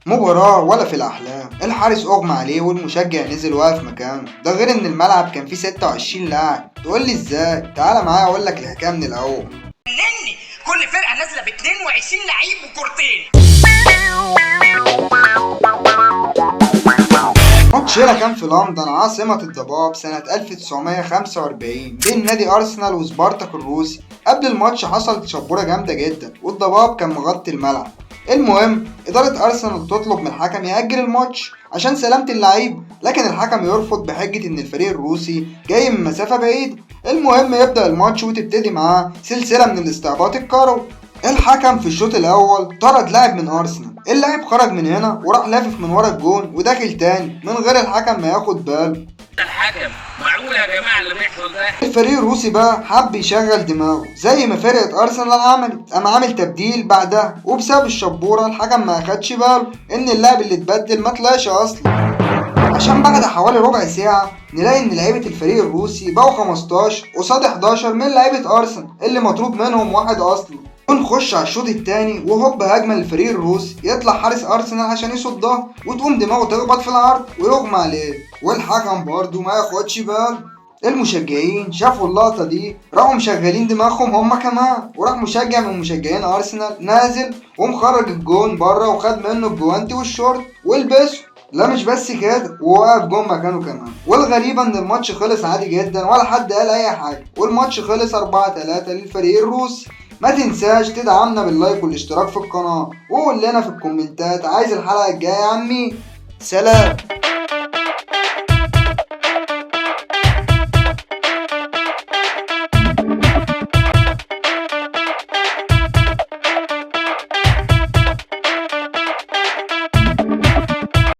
مباراة ولا في الأحلام، الحارس أغمى عليه والمشجع نزل واقف مكانه، ده غير إن الملعب كان فيه 26 لاعب. تقول لي إزاي؟ تعالى معايا أقول لك الحكاية من الأول. نني كل فرقه نازله ب 22 لعيب وكورتين. ماتش هنا كان في لندن عاصمة الضباب سنة 1945 بين نادي أرسنال وسبارتاك الروسي. قبل الماتش حصلت شبورة جامدة جدا والضباب كان مغطي الملعب. المهم إدارة أرسنال تطلب من الحكم يأجل الماتش عشان سلامة اللعيب، لكن الحكم يرفض بحجة إن الفريق الروسي جاي من مسافة بعيدة. المهم يبدأ الماتش وتبتدي معاه سلسلة من الاستعباط الكروي. الحكم في الشوط الأول طرد لاعب من أرسنال، اللاعب خرج من هنا وراح لافف من ورا الجون وداخل تاني من غير الحكم ما ياخد باله. الحكم معقول يا جماعة اللي بيحصل ده؟ الفريق الروسي بقى حب يشغل دماغه زي ما فرقة أرسنال عملت، قام عامل تبديل بعدها، وبسبب الشبورة الحكم ما أخدش باله إن اللاعب اللي اتبدل ما طلعش أصلا. عشان بعد حوالي ربع ساعة نلاقي إن لعيبة الفريق الروسي بقوا 15 قصاد 11 من لعيبة أرسنال اللي مطلوب منهم واحد أصلا. ونخش على الشوط التاني وهوب هجمة للفريق الروسي، يطلع حارس أرسنال عشان يصدها وتقوم دماغه تخبط في العرض ويغمى عليه، والحكم برضه ما ياخدش باله. المشجعين شافوا اللقطة دي راحوا مشغلين دماغهم هما كمان، وراح مشجع من مشجعين أرسنال نازل ومخرج الجون بره وخد منه الجوانتي والشورت ولبسه. لا مش بس كده، ووقف جون مكانه كمان. والغريبة ان الماتش خلص عادي جدا ولا حد قال اي حاجة، والماتش خلص 4-3 للفريق الروسي. ما تنساش تدعمنا بال like والاشتراك في القناة، وقول لنا في الكومنتات عايز الحلقة الجاية يا عمي. سلام.